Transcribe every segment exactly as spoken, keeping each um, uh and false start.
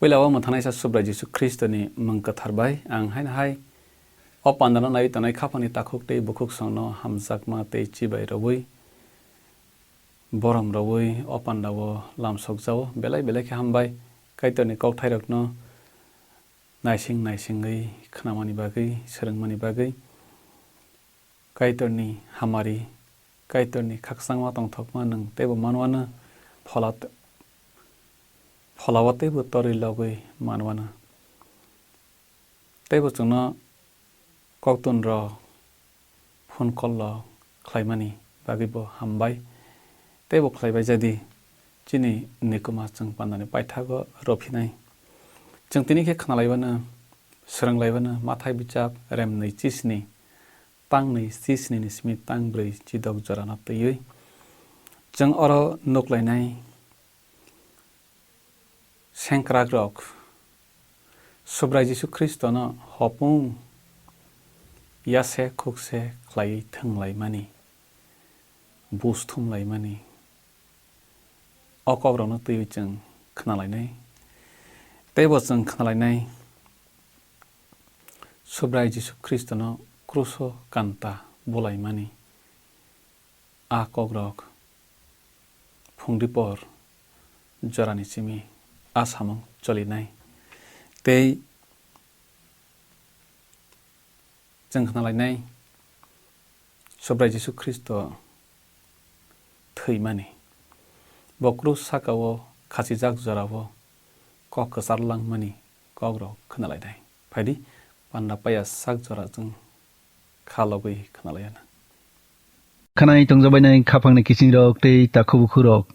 Puila o mwthangnaisa Subrai Jisu Khristoni mung kwthar bai ang haino hai o pandano naiwi tongnai khaphangni takhuk tei bukhuk songno hamjakma tei chibai rwui borom rwui o pandao lamsokjao. Belai belai khe hambai Kaitorni kokthairokno naising naisingwi khnamani bagwi, swrwngmani bagwi. Kaitorni hamari, Kaitorni khakchangma tongthokma nwng teibo manwano, phola, pholao teibo torwi logwi manwano. Teibo chwngno koktun rok phone call rok khlaimani bagwibo hambai. Teibo khlaibai jadi chini nikuma chwng pandani paithago rwphinai. Chwng tini khe khnalaibano, swrwnglaibano Mathai bichap remnwi chisni, tangnwi chisni ni simi tangbrwi chidok jorano twiwi. Chwng oro nuklainai sengkrakrok Subrai Jisu Khristono hopung yase khukse khlaiwi thwnglaimani, bus thumlaimani, o kokrokno twiwi chwng khnalainai. Teibo chwng khnalainai Subrai Jisu Khristono kruso kanta bulaimani. A kokrok phungdi por jorani simi a samung cholinai tei chwng khnalainai Subrai Jisu Khristo thwimani. Bo krus sakao khachijak jorao kok kwchar langmani kokrok khnalainai. Phaidi, panda paya sak jora chwng kha logwi khnalaiyana. Khanai tongjabainai khaphangni kisingrok tei takhubukhurok.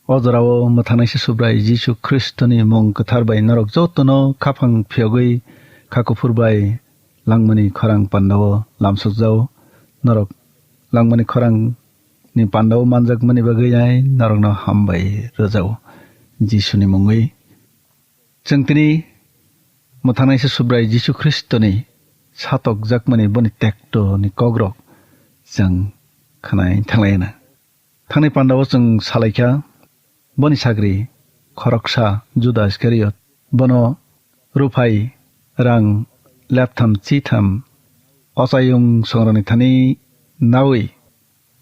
O jorao mwthangnaisa Subrai Jisu Khristoni mung kwthar bai norok jotono khaphang phiyogwi kha kuphur bai langmani khorang pandao lamsokjao. Norok langmani khorangni pandao manjakmani bagwi ai norokno hambai rwjao Jisuni mungwi. Chwng tini mwthangnaisa Subrai Jisu Khristoni satokjakmani boni tektoni kokrok chwng khanai thanglaina. Thangni pandao chwng salaikha, boni sagri khoroksa Juda Iskariot bono ruphai rang leptham chitham ochayung songroni thani naui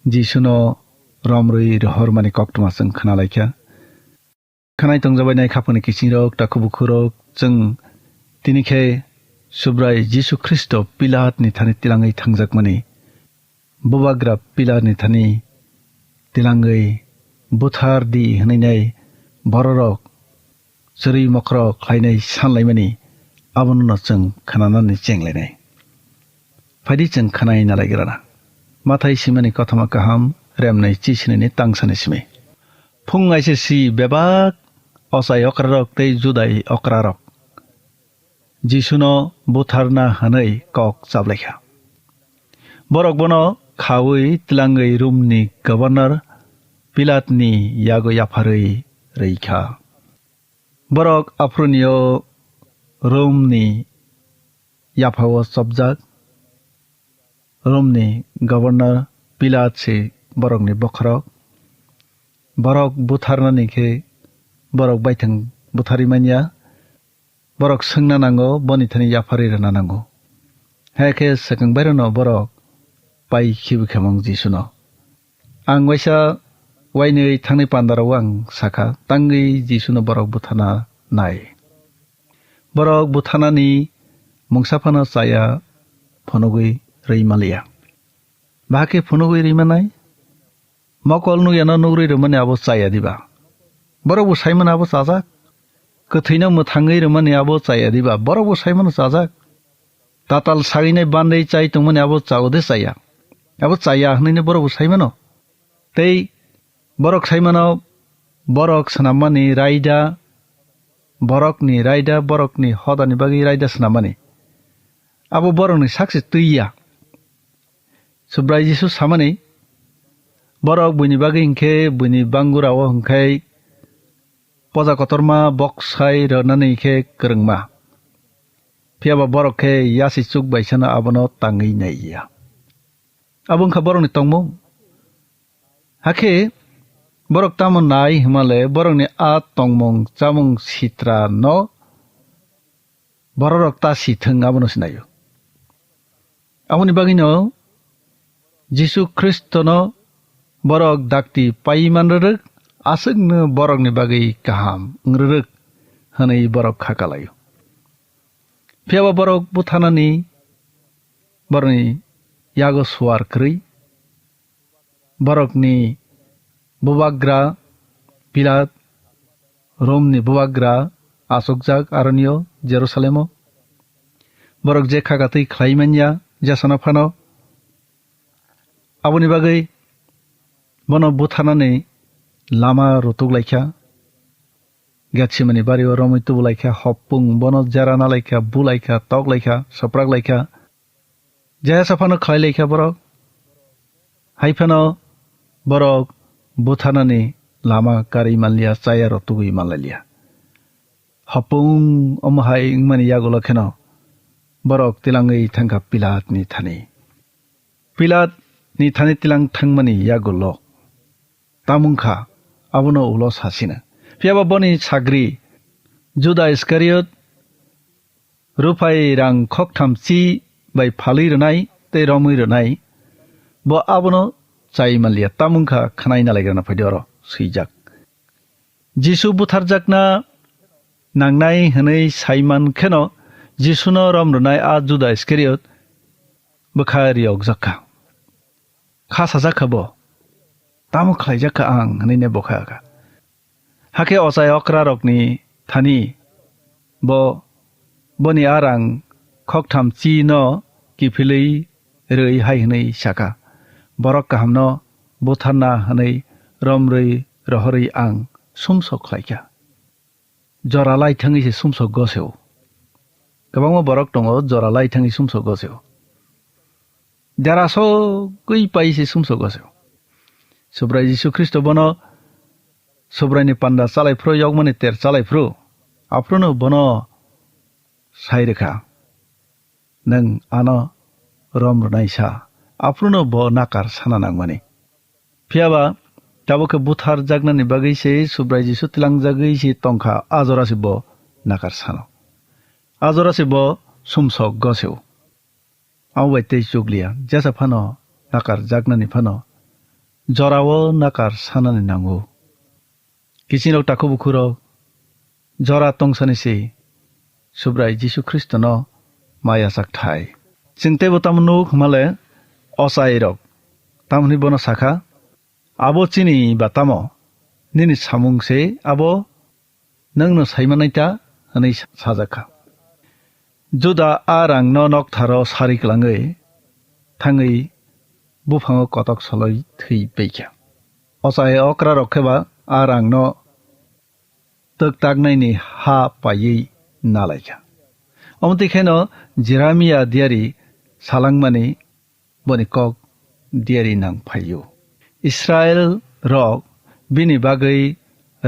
Jisuno romrwi rohormani koktwma chwng khnalaikha. Khanai tongjabainai khaphangni kisingrok, takhubukhurok, chwng tini khe Subrai Jisu Khristo Pilatni thani tilangwi thangjakmani. Bubagra Pilatni thani tilangwi buthar di hwnwi nai bororok chwrwi mokhorok khlainai sanlaimani abono chwng khnanani chenglainai. Phaidi chwng khanai nalaigrana. Mathai simani kothoma kaham remnai chisnini tangsani simi. Phung aise si bebak ochai okrarok tei Judai okrarok Jisuno butharna hwnwi kok chaplaikha. Borok bono khaui tlangwi Romni governor Pilatni yago yapharwi rwikha. Borok aphurunio Romni yaphao chopjak. Romni governor Pilat se borokni bokhorok. Borok butharnani khe borok baithang butharwi manya. Borok swngna nango, boni thani yapharwi rwna nango. Hakhe swkang bairano borok pai khibikhemung Jisuno. Ang waisa wainwi thangni pandarao ang sakha, tangwi Jisuno borok butharna nai. Borok butharnani mungsa phano chaya phunugwi rwi manliya. Bahai khe phunugwi rwi manai? Mokol nukyano nugrwi rwmani abo chaya diba? Borok bo saimano abo chajak? Kwthwino mwthangwi rwmani abo chaya diba? Borok bo saimano chajak? Tatal saginai bandai chai tongmani abo chao de chaya? Abo chaya hwnwi borok bo saimano. Tei borok saimano borok swnammani raida, borokni raida, borokni hodani bagwi raida swnammani. Abo borokni sakse twi ya. Subrai Jisu samani, borok buini bagwi hinkhe buini bangurao hinkhe poja kotorma boksai rwnani khe kwrwngma. Phiyaba borok khe yasi chuk bai sano abono tangwi nai ya. Abo wngkha borokni tongmung. Hakhe Borok tamo nai hwnmale borokni a tongmung chamung sitra no bororok ta si thwng abono sinaio. Aboni bagwino Jisu Khristono borok dakti pai man rwrwk, aswkno borokni bagwi kaham wng rwrwk hwnwi borok kha kalaio. Phiyaba borok butharnani borokni yago suar kwrwi, borokni bubagra Pilat, Romni bubagra achukjak aronio Jerusalemo. Borok je khagatwi khlai manya jasano phano. Aboni bagwi bono butharnani lama rutuk laikha. Getsemani bario romwi tubu laikha, hopung bono jera na laikha, bu laikha, tok laikha, soprak laikha. Jesa phano khlai laikha borok. Hai phano borok butharnani lama karwi manliya, chaya rok tugwi manlaiya. Hopung omo hai wngmani yagulo kheno borok tilangwi thangkha Pilatni thani. Pilatni thani tilang thangmani yagulo tamung kha, abono ulo sasino. Phiyaba boni sagri Juda Iskariot, ruphai rang khoktham chi bai phalwi rwnai tei romwi rwnai, bo abono chai manliya, tamung kha khwnai nalaigrana phaidi oro swijak. Jisu butharjakna nangnai hwnwi saiman kheno Jisuno rom rwnai a Juda Iskariot bwkha riyokjak kha. Kha sajak kha bo, tamo khlaijak kha ang hwnwi ne bo kha kha. Hakhe ochai okrarokni thani bo boni a rang khoktham chi no kiphilwi rwi hai hwnwi saka, "Borok kahamno butharna hwnwi romrwi rohorwi ang sumsok khlaikha." Jora lai thangwi se sumsok goseo. Kwbangma borok tongo jora lai thangwi sumsok goseo. Jara sogwi pai se sumsok goseo. Subrai Jisu Khristo bono Subraini panda chalai phru, yokmani ter chalai phru, aphruno bono sai rwkha, "Nwng ano rom rwnai sa," aphruno bo nakar sana nangmani. Phiyaba tabuk khe buthar jaknani bagwi se Subrai Jisu tlangjagwi se tongkha, a jora se bo nakar sano. A jora se bo sumsok goseo. Abo bai tei chukliya, jesa phano nakar jaknani phano jorao nakar sanani nango. Kiching rok takhuk bukhuk rok jora tongsani se Subrai Jisu Khristono ma yachak thai. Chwng teibo tamo nuk hwnmale ochai rok tamoni bono sakha, "Abo chini ba tamo? Nini samung se abo, nwngno saimanai ta?" hwnwi sajakha. Juda a rangno noktharo sari kwlangwi thangwi buphango kotok soloi thwi paikha. Ochai okra rok khe ba a rangno twk taknaini ha paiwi nalaikha. Omo twi kheno Jeremia diari salangmani boni kok diari nang phaio. Israel rok bini bagwi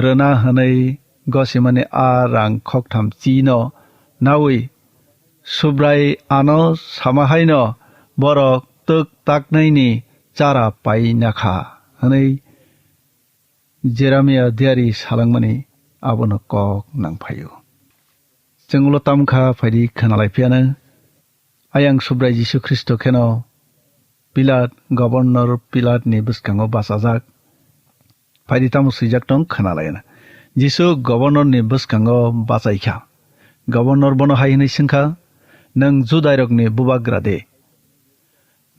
rwna hwnwi gosimani a rang khoktham chino naui Subrai ano sama haino borok twk taknaini chara pai nakha hwnwi Jeremia diari salangmani abono kok nang phaio. Chwng ulo tamkha phaidi khwnalai phiyano, ayang Subrai Jisu Khristo kheno Pilat, Governor Pilatni bwskango bachajak. Phaidi tamo swijak tong khwnalaina. Jisu Gobornorni bwskango bachaikha. Gobornor bono hai hwnwi swngkha, "Nwng Judairokni bubagra de?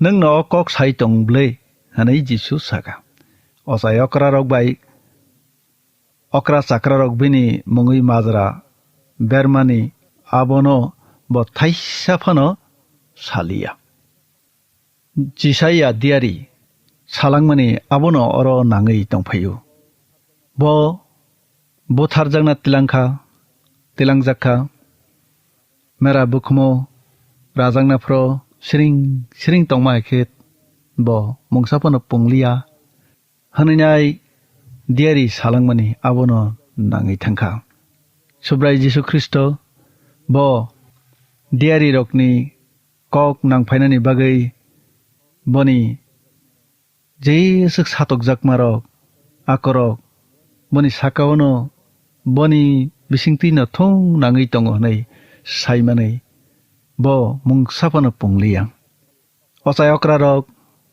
Nwngno o kok sai tong bwle?" hwnwi Jisu sakha. Ochai okrarok bai okra chakrarok bini mungwi majra bermani abono bo thaisa phano saliya. Jisaiya diari salangmani abono oro nangwi tongphaio. Bo butharjakna tilangkha, tilangjakha, mera bukhumo rajakna phro siring siring tongma hai khe bo mungsa phano pungliya. Hwnwi nai diari salangmani abono nangwi thangkha. Subrai Jisu Khristo bo diarirokni kok nangphainani bagwi boni jeswk satokjakmarok akorok boni saka-o no boni bisingtwi no thung nangwi tongo hwnwi sai manwi bo mungsa phano pungliya. Ochai okrarok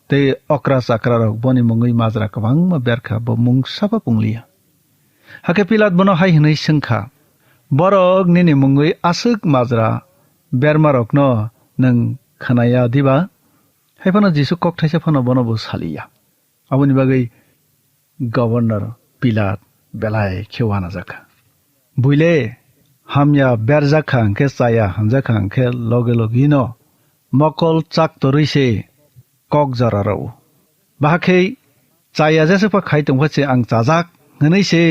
tei okra chakrarok boni mungwi majra kwbangma berkha, bo mungsa pha pungliya. Hakhe Pilat bono hai hwnwi swngkha, "Borok nini mungwi aswk majra bermarokno nwng khwnaya diba?" Hai phano Jisu kok thaisa phano bono bo saliya. Aboni bagwi Governor Pilat belai khe uanajakha. Buile hamya berjakha hwnkhe chaya hwnjakha hwnkhe loge logino mokol chak torwi se kok jora rw-o. Bahakhe chaya jeswkpha khai tongpha se ang chajak hwnwi se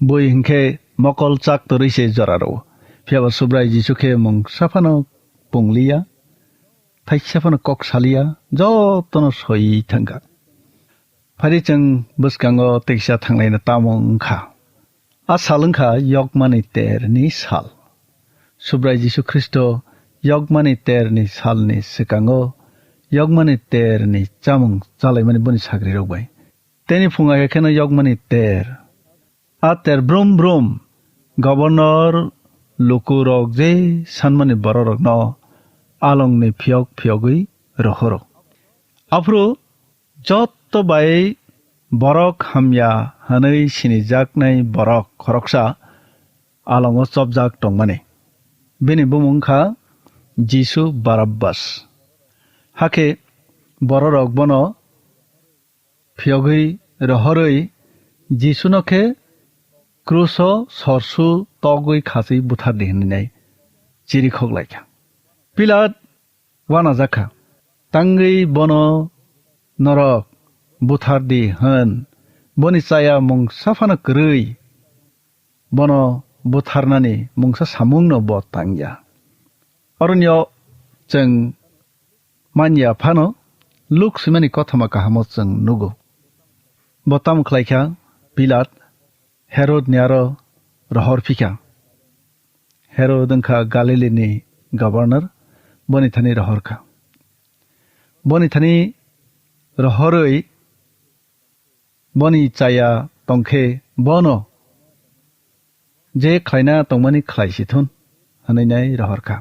bui hwnkhe mokol chak torwi se jora rw-o. Phiyaba Subrai Jisu khe mungsa phano pungliya, thaisa phano kok saliya, jotono soi thangkha. Phari chwng bwskango teisa thangnaino tamo wngkha. A sal wngkha Yokmani Terni sal. Subrai Jisu Khristo Yokmani Terni salni swkango Yokmani Terni chamung chalaimani boni sagrirok bai. Teni phunga khe kheno Yokmani Ter. A ter brum brum governor lukurok je sanmani bororokno alongni phiyok phiyogwi rohoro. Aphuru jotto bai borok hamya hwnwi sinijaknai borok khoroksa alongo chopjak tongmani. Bini bumung wngkha Jisu Barabbas. Hakhe bororok bono phiyogwi rohorwi Jisuno khe kruso sorsu togwi khachwi buthar di hwnwi nai chirikhok lai kha. Pilat uanajak kha, tangwi bono norok buthar di hwn, boni chaya mungsa phano kwrwi, bono butharnani mungsa samungno bo tangya. Oroni o chwng manya phano Luk swimani kothoma kahamo chwng nugo. Bo tamo khlai kha, Pilat Herod ni aro rohor phi kha. Herod wngkha Galili ni governor, boni thani rohor kha. Boni thani rohorwi boni chaya tongkhe bono je khlaina tongmani khlai si thun, hwnwi nai rohor kha.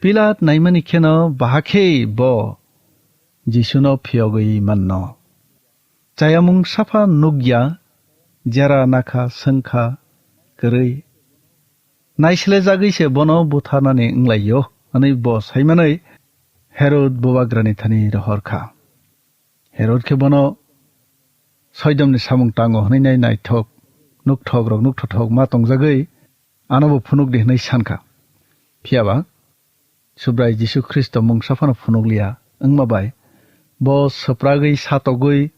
Pilat naimani kheno bahakhei bo Jisuno phiyogwi manno. Chayamung sapha nukya, jera nakha, swngkha, kwrwi. Naislejagwi se bono butharnani wnglaio, hwnwi bo saimanwi Herod bubagrani thani rohor kha. Herod khe bono soidomni samung tango hwnwi nai naithok, nukthok rok nukthotthok ma tongjagwi ano bo phunuk di hwnwi san kha. Phiya ba Subrai Jisu Khristo mungsa phano phunukliya wngma bai bo swpragwi satogwi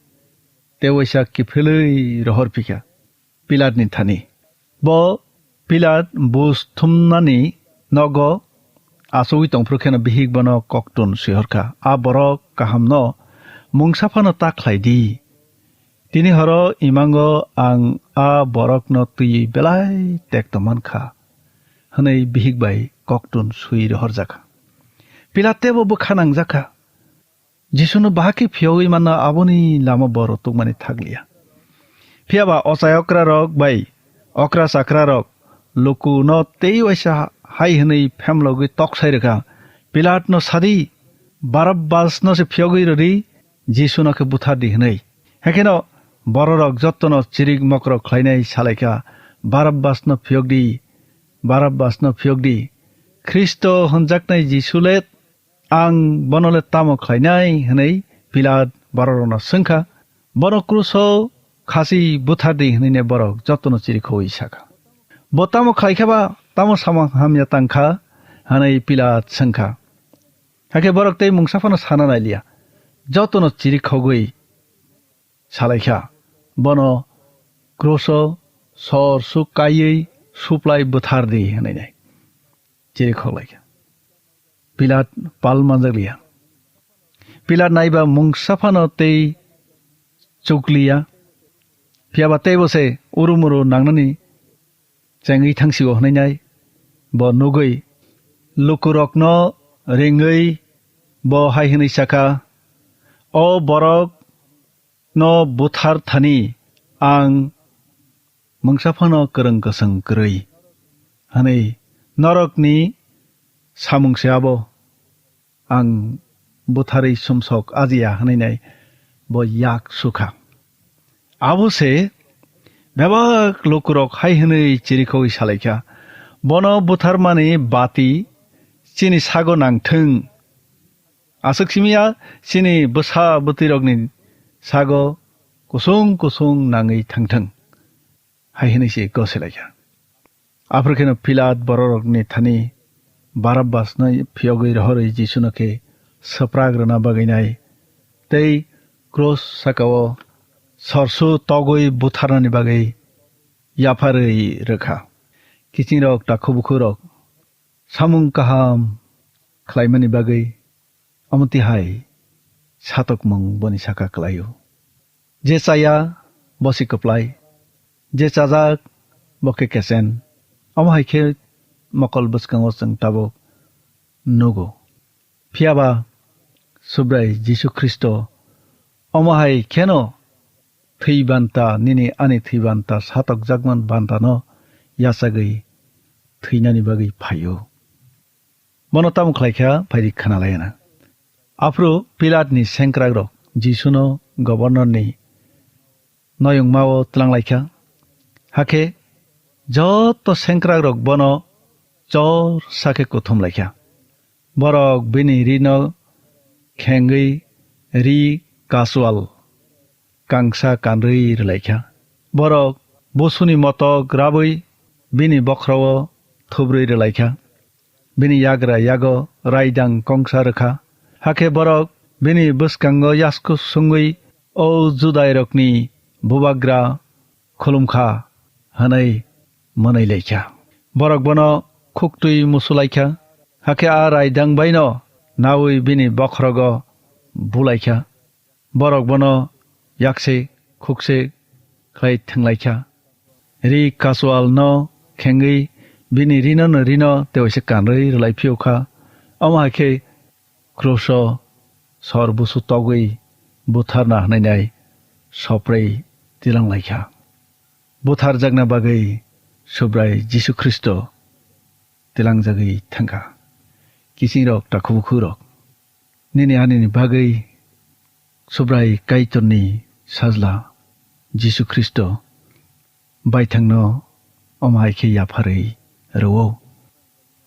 tei waisa kiphilwi rohor phi kha Pilatni thani. Bo Pilat bus thumnani nogo achugwi tongphuru kheno bihik bono koktun swi hor kha, "A borok kahamno mungsa phano ta khlai di. Tini horo imango ang a borokno twiwi belai tekto man kha," hwnwi bihik bai koktun swi rohorjak kha. Pilat teibo bwkha nangjak kha. Jisuno bahai khe phiyogwi manna aboni lama bo rwtukmani thakliya. Phiya ba ochai okrarok bai okra chakrarok lukuno tei waisa hai hwnwi phemlogwi toksai rwkha, "Pilatno sadi, Barabbasno se phiyogwi rwdi, Jisuno khe buthar di," hwnwi. Hakheno bororok jottono chirik mokrok khlainai salaikha, "Barabbasno phiyok di, Barabbasno phiyok di. Khristo hwnjaknai Jisu le, ang bono le tamo khlainai?" hwnwi Pilat bororokno swngkha. "Bono kruso khasi buthar di," hwnwi ne borok jottono chirikhogwi sakha. "Bo tamo khlaikha ba, tamo samung hamya tangkha?" hwnwi Pilat swngkha. Hakhe borok tei mungsa phano sana nailiya, jottono chirikhogwi salaikha, "Bono kruso sor suk kaiwi suplai buthar di," hwnwi nai chirikhok laikha. Pilat pal manjakliya. Pilat naiba mungsa phano tei chukliya. Phiya ba teibo se urumuru nangnani chengwi thangsigo hwnwi nai bo nugwi lukurokno ringwi bo hai hwnwi sakha, "O borok no buthar thani Ang mungsa phano kwrwng kwswng kwrwi, hwnwi norokni samung se abo. Ang butharwi sumsok ajiya hwnwi nai bo yak sukha. Abo se bebak lukurok hai hwnwi chirikhogwi salaikha, "Bono butharmani bati chini sago nangthwng. Aswk simi ya chini bwsa bwtwirokni sago kusung kusung nangwi thangthwng," hai hwnwi se gosilaikha. Aphuru kheno Pilat bororokni thani Barabbasno phiyogwi rohorwi Jisuno khe swprak rwna bagwi nai tei kros sakao sorsu togwi butharnani bagwi yapharwi rwkha. Kichingrok takhuk bukhukrok samung kaham khlaimani bagwi omo tihai satokmung boni saka kwlaio. Je chaya, bo se kwplai. Je chajak, bo khe kesen. Omo hai khe mokol bwskango chwng tabuk nugo. Phiya ba Subrai Jisu Khristo omo hai kheno thwi banta, nini ani thwi banta, satokjakman bantano yachagwi thwinani bagwi phaio. Bono tamo khlaikha, phaidi khwnalaiyana. Aphuru Pilatni sengkrakrok Jisuno gobornorni noyungmao tlanglaikha. Hakhe joto sengkrakrok bono chor sakhe kuthumlaikha. Borok bini rino khengwi ri kasual kangsa kanrwi rwlaikha. Borok busuni motok rabwi bini bokhorao thubrwi rwlaikha. Bini yagra yago raidang kongsa rwkha. Hakhe borok bini bwskango yasku sungwi, "O Judairokni bubagra khulumkha," hwnwi mwnwi laikha. Borok bono khuktwi musulaikha. Hakhe a raidang baino naui bini bokhorogo bulaikha. Borok bono yakse khukse khlai thwnglaikha. Ri kasualno khengwi bini rinono rino tewaisa kanrwi rwlai phiyokha. Omo hai khe kruso sor busu togwi butharna hwnwi nai soprei tilanglaikha. Butharjakna bagwi Subrai Jisu Khristo tilangjagwi thangkha. Kichingrok, takhuk bukhukrok, nini anini bagwi Subrai Kaitorni Sajla Jisu Khristo baithangno omo hai khe yapharwi rwo.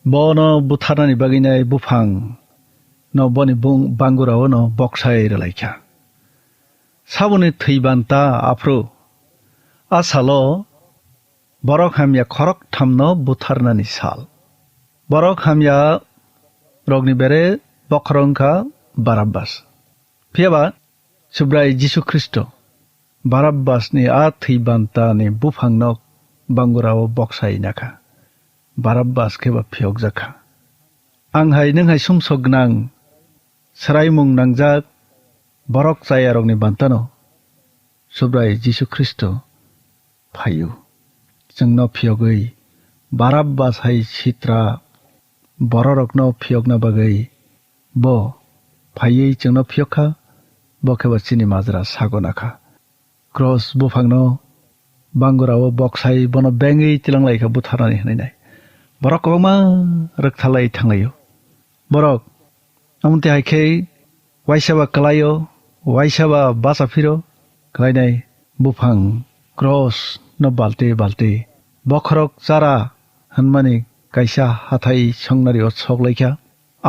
Bono butharnani bagwi nai buphang no boni bung-, bangurao no boksai rwlaikha. Saboni thwi banta aphuru a salo borok hamya khorokthamno butharnani sal. Borok hamya rokni bere bokhorok wngkha Barabbas. Phiya ba Subrai Jisu Khristo Barabbasni a thwi bantani buphangno bangurao boksai nakha. Barabbas khe ba phiyokjakha. Ang hai nwng hai sumsok gwnang, swraimung nangjak borok chayarokni bantano Subrai Jisu Khristo phaio. Chwngno phiyogwi Barabbas hai sitra bororokno phiyokna bagwi bo phaiwi chwngno phiyok kha, bo khe bo chini majra sago nakha. Kros buphangno bangurao boksai bono bengwi tilang lai kha butharnani hwnwi nai. Borok kwbangma rwkthalai thanglaio. Borok amoni hai khe waisa ba kwlaio, waisa ba bacha phiro, khlainai buphang kros no balte balte bokhorok chara hwnmani kaisa hathai songnari o sok lai kha.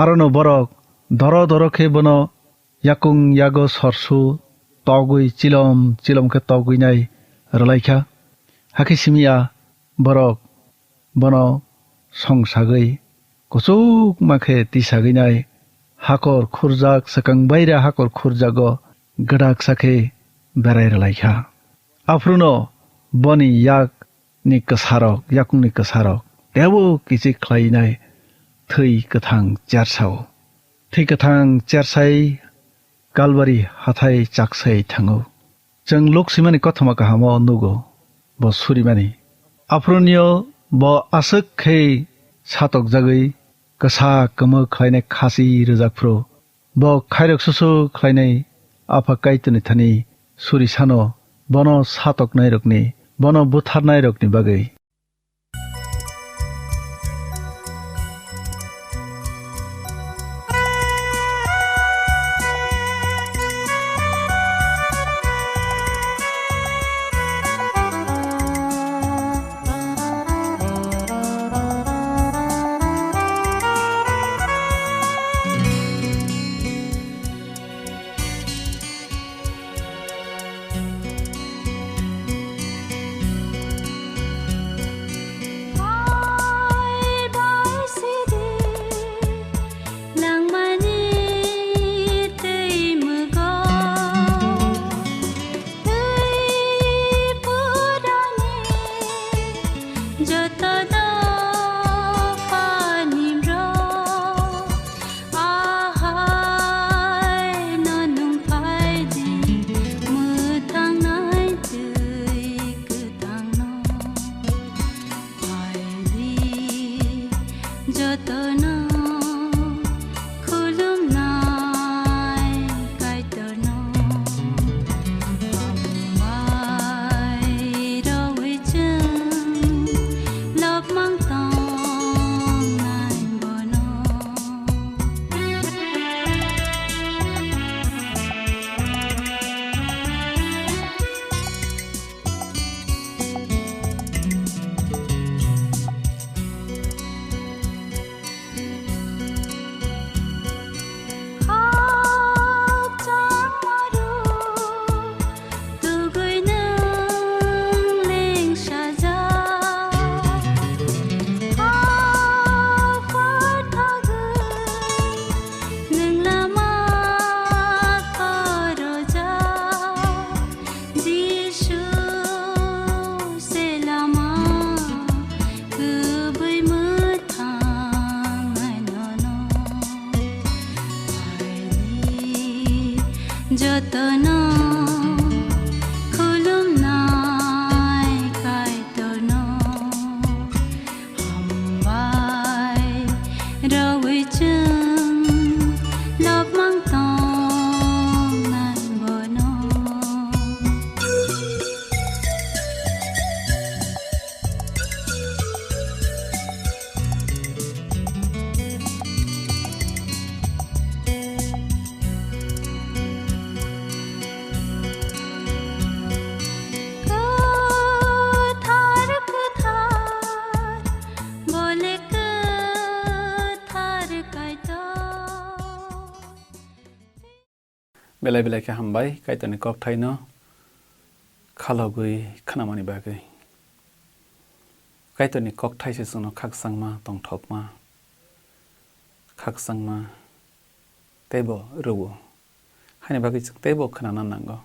Arono borok doro doro khe bono yakung yago sorsu togwi chilom chilom khe togwinai rwlaikha. Hakhe simi ya borok bono songsagwi kuchukma khe tisagwinai hakor khurjak, swkang baira hakor khurjago gwdaksa khe berai rwlaikha. Aphruno boni yakni kwsarok, yakungni kwsarok teibo kichik khlainai thwi kwthang chersao. Thwi kwthang chersai Kalbari hathai chaksai thango. Chwng Luk swimani kothoma kahamo nugo, bo surimani. Aphurunio bo aswk khe satokjagwi kwsa kwmwk khlainai khasi rwjak phuru, bo khairok susu khlainai Apha Kaitorni thani suri sano bono satoknairokni, bono butharnairokni bagwi. Langmani twi mwgo, twi purani joto dophani bro. Ahai no nwng phai di, mwthangnai twi kwthangno. Phaidi jotono khulumnai Kaitorno. Hambai rwi chwng lobmang tongnai bono. Nwng lama khorojak, Jisu se lama kwbwi mwthang ai nono. Phaidi jotono khulumnai Kaitorno. Hambai rwi chwng lobmang tongnai bono. Kwthar, kwthar, bole kwthar Kaitor. Belai belai khe hambai Kaitorni kokthaino khalogwi khnamani bagwi. Kaitorni kokthai se chwngno khakchangma, tongthokma, khakchangma teibo rwo. Haini bagwi chwng teibo khnana nango.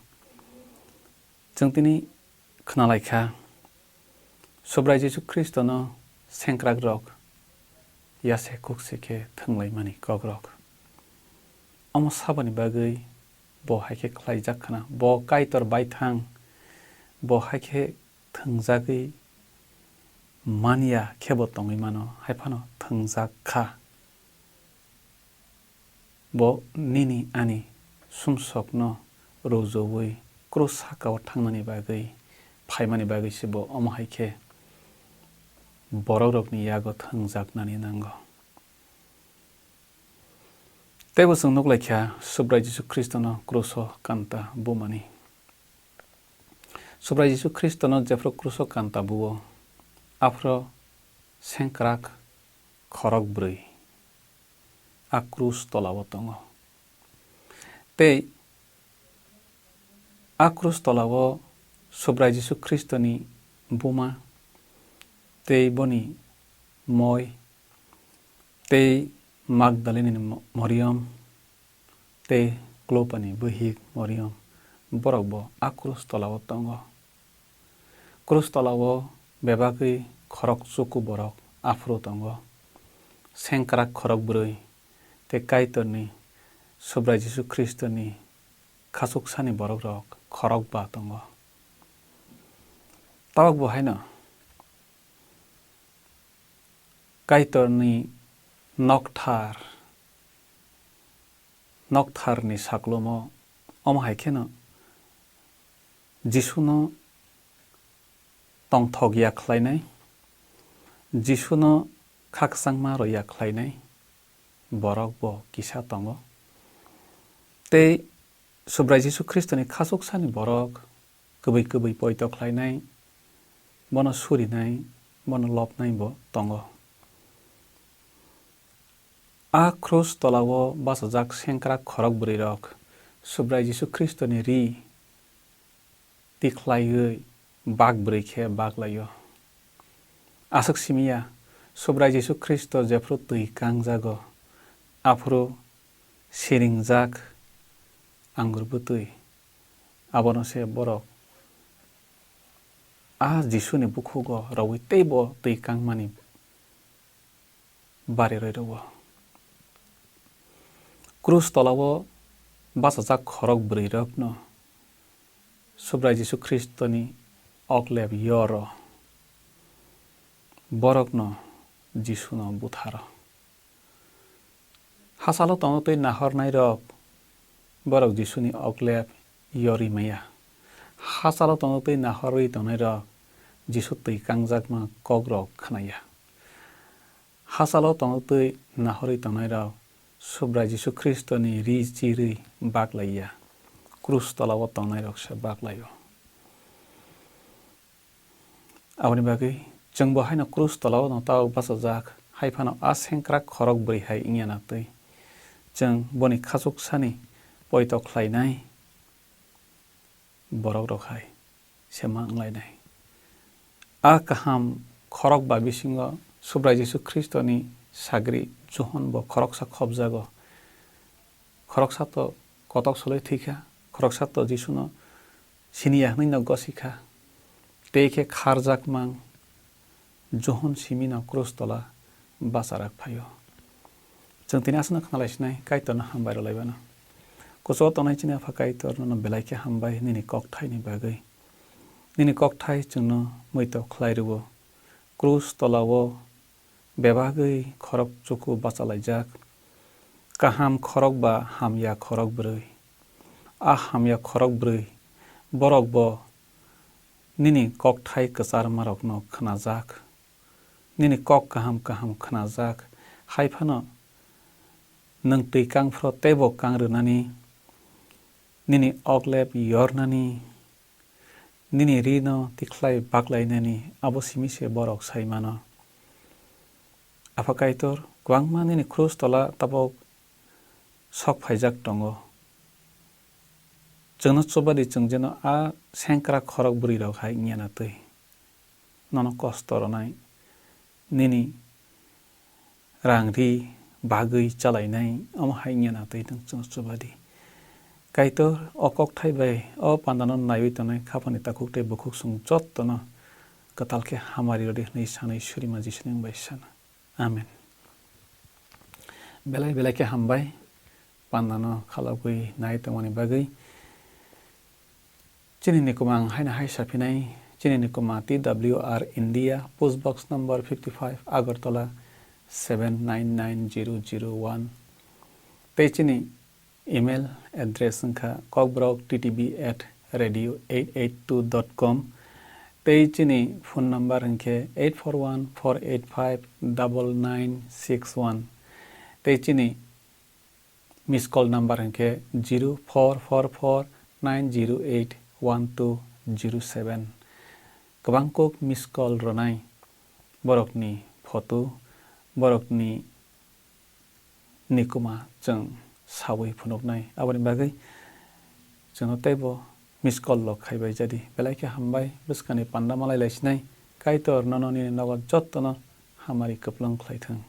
Chwng tini khnalaikha, Subrai Jisu Khristono sengkrakrok yase kukse khe thwnglaimani kokrok. Omo saboni bagwi bo hai khe khlaijak khna, bo Kaitor baithang, bo hai khe thwngjagwi manya khebo tongwi mano, hai phano thwngjak kha. Bo nini ani sumsokno rujuwi krus sakao thangnani bagwi phaimani bagwi se bo omo hai khe borokrokni yago thwngjaknani nango. Teibo chwng nuk lai kha Subrai Jisu Khristono kruso kanta bumani. Subrai Jisu Khristono jephru kruso kanta buo, aphro sengkrak khorok brwi a krus tolao tongo. Tei a krus tolao Subrai Jisu Khristoni buma tei boni moi tei Magdalini Mo-, Moriam tei Klopani bihik Moriam, borok bo a krus tolao tongo. Krus tolao bebagwi khorok chuku borok aphuru tongo. Sengkrak khorok brwi tei Kaitorni, Subrai Jisu Khristoni khachuksani borokrok khorok ba tongo. Tabuk bo haino Kaitorni nokthar, noktharni saklomo omo hai kheno Jisuno tongthok ya khlainai, Jisuno khakchangma rw ya khlainai borok bo kisa tongo. Tei Subrai Jisu Khristoni khachuksani borok kwbwi kwbwi poito khlainai, bono surinai, bono lobnai bo tongo. A krus tolao bachajak sengkrak khorok bwrwirok Subrai Jisu Khristoni ri tikhlaiwi bak bwrwi khe bak laio. Aswk simi ya, Subrai Jisu Khristo jephru twi kangjago, aphuru siringjak angur bwtwi, abono se borok a Jisuni bukhugo rwui teibo twi kangmani bari rwi rwo. Krus tolao bachajak khorok bwrwirokno Subrai Jisu Khristoni oklep yoro, borokno Jisuno butharo. Hachalo tongwi twi nahornairok borok Jisuni oklep yori maya. Hachalo tongwi twi nahorwi tongnairok Jisu twi kangjakma kokrok khnaya. Hachalo tongwi twi nahorwi tongnairok Subrai Jisu Khristoni ri chirwi bak laiya, krus tolao tongnairokse bak laio. Aboni bagwi chwngbo haino krus tolao no tabuk bachajak, hai phano a sengkrak khorok bwrwi hai wngya na twi chwng boni khachuksani poito khlainai borok rok hai se ma wnglainai. A kaham khorok ba bisingo Subrai Jisu Khristoni sagri Johon bo khoroksa khopjago. Khoroksa to kotok soloi thwikha, khoroksa to Jisuno siniya hwnwi no gosikha. Tei khe kharjakmang Johon simino krus tola bacharak phaio. Chwng tini aswkno khna lai sinai Kaitorno hambai rw laibano. Kuchugo tongnai chini Apha Kaitor, nono belai khe hambai nini kokthaini bagwi. Nini kokthai chwngno muitok khlai rwo. Krus tolao bebagwi khorok chuku bachalaijak. Kaham khorok ba hamya khorok bwrwi. A hamya khorok bwrwi borok bo nini kokthai kwcharmarokno khnajak. Nini kok kaham kaham khnajak, hai phano nwng twi kang phro teibo kang rwnani, nini oklep yornani, nini rino tikhlai baklainani abo simi se borok sai mano. Apha Kaitor, kwbangma nini krus tola tabuk sok phaijak tongo. Chwngno chubadi chwng jeno a sengkrak khorok bwrwirok hai wngya na twi. Nono kosto rwnai, nini rang ri bagwi chalainai, omo hai wngya na twi nwng chwngno chubadi. Kaitor, o kokthai bai o pandano naiwi tongnai khapani takhuk tei bukhuk chwng jottono kwtal khe hamari rwdi hwnwi sanwi surima Jisuni mung bai sana. Amen. Belai belai khe hambai, pandano khalogwi nai tongmani bagwi. Chini nikuma ang haino hai saphinai, chini nikuma T W R India, post box number fifty five, Agartala seven nine nine zero zero one. Tei chini email address wngkha kokborok T T B at radio eight eight two dot com. Tei chini phone number hwnkhe eight four one four eight five double nine six one. Tei chini miss call number hwnkhe zero four four four nine zero eight one two zero seven. Kwbang kuk miss call rwnai borokni photo, borokni nikuma chwng sawi phunuknai. Aboni bagwi chwngno teibo miss call rok khaibai jadi. Belai khe hambai, bwskangni panda malai lai sinai. Kaitor nono nini nogo jottono hamari kwplwng khlai thung.